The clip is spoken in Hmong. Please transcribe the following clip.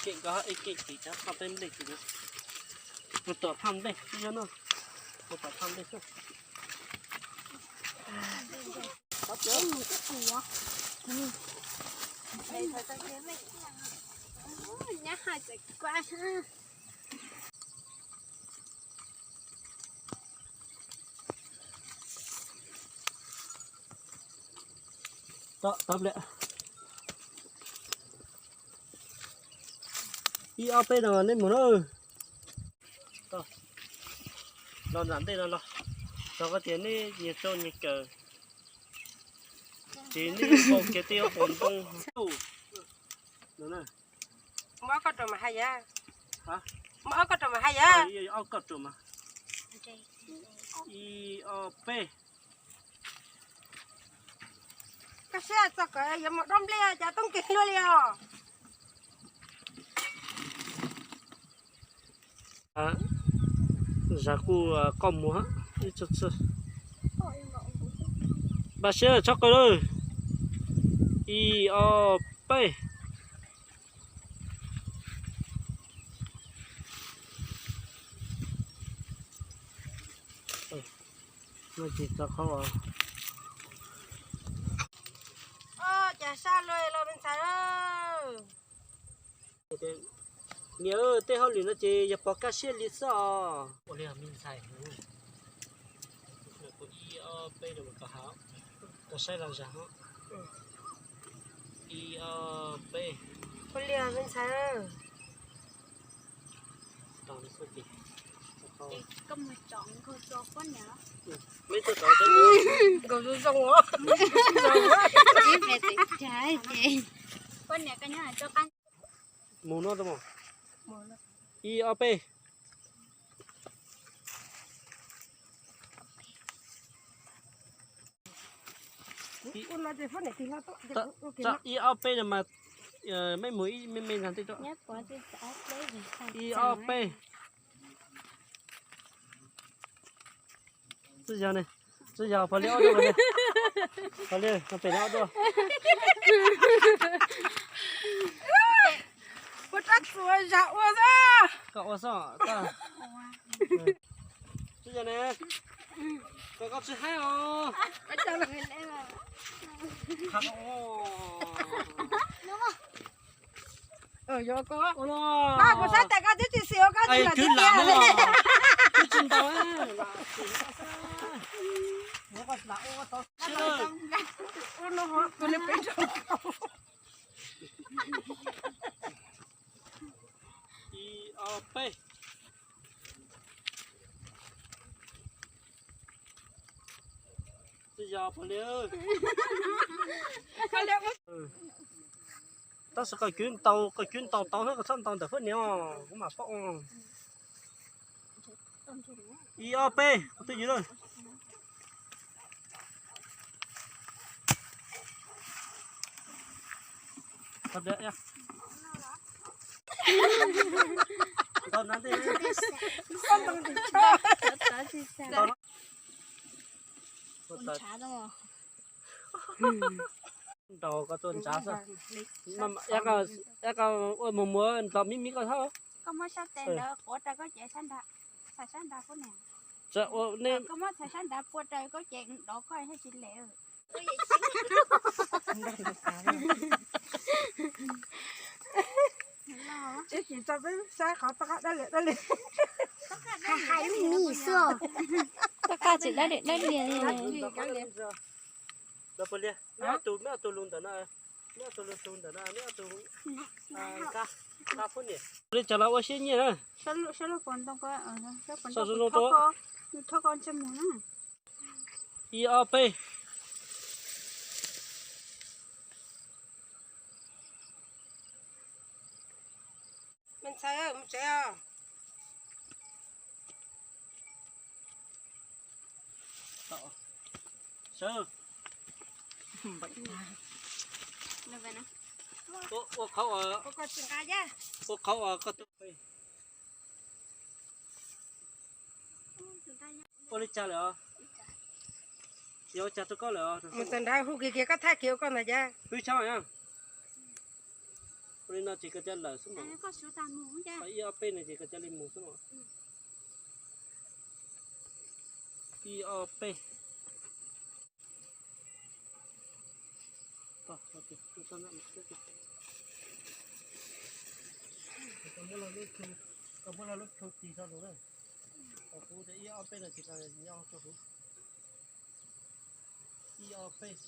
Kev ko ib kev kev cov phaj nplej tim no. Mus tom phaj nplej xwb nyob no. Mus tom phaj nplej xwb. Nyab hais txawm kuaj. Ib ob peb no nej mus na. Los nram ntej no los, xyov koj tias nej nyias tsau nyias kawm, ces nej npau kiag tej ob puas ntoo. Muab ob koj rau mas haj yam. Muab ob koj rau mas haj yam. Ob koj rau mas. Ib ob peb. Koj siab txog kom yuav mus dob nplej cas toob kis luaj li os. Zam kuj qoj muag ib txog txog. Npaj siab tshaj qawg lawm. Ib ob peb. Ua cas sab luaj los me ntxhais. Niam, tej hauj lwm no ces yog pom kaj siab li xwb os. Ua li me ntxhais, ib ob peb no mas koj hais, koj saib los zam. Ib ob peb. Ua li me ntxhais. Nkaus zoo zoo os. Poj niam koj nyob hais rau qab. Mus no. Ib ob peb. Ib ob peb no mas, mej mus ib me me ntag tej. Ib ob peb. Txij yog ne, txij yog pog liab ob duaj, pog liab no pem no ob duaj. Ua rab txuas zam ua xwb. Koj ua xwb. Txij yog ne, koj tsis haib os. Kuv saib tas koj twb tsis xis ua koj tsis lam tib tiag. Twb tsis ntau. Ib ob peb. Txij yog pog liab. Tab sis koj kwv ntau, koj kwv ntau tau thiab koj txhob ntau ntawm poj niam os, kuv mam paub. Ib ob peb, twj ywm lawm. Nrau koj tuaj ntsav xwb. Ua muag muag nrau mib mib koj hab. Koj muab sab tes ntawd quav raws koj cev sab nrad, xav sab nrad poj niam. Koj muab xav sab nrad pua raws koj cev dov koj thiaj tsis lem. Tsis tau peb saib qhov toj qab dab liam dab liam. Hais lub mis xwb. Toj qab tsis dab liam dab liam. Los pog liab, meb ob tug, meb ob tug lus ntawm no, meb ob tug lus tus ntawm no, meb ob tug nqa, nqa poj niam. Li cas los ua siab nyiaj na. Saib lub puas ntoo ko, saib puas ntoo, thob ko ntsej muag na. Ib ob peb. Me ntxhais, mus tsev os. Sawv. Ua, ua qhov, ua qhov koj tu. Ua li cas lawm os? Yog ua cas rau koj lawm os? Mus txog nrad hu kiag kiag koj thaj kiag ua koj ntag cas. Wb tshab na. Ua li no ces koj coj lawm xwb mas. Ib ob peb no ces koj coj li mus xwb mas. Ib ob peb. Koj muab lub tshua tis tso tus na. Kuv tias ib ob peb no ces koj nyob rau kuv. Ib ob peb.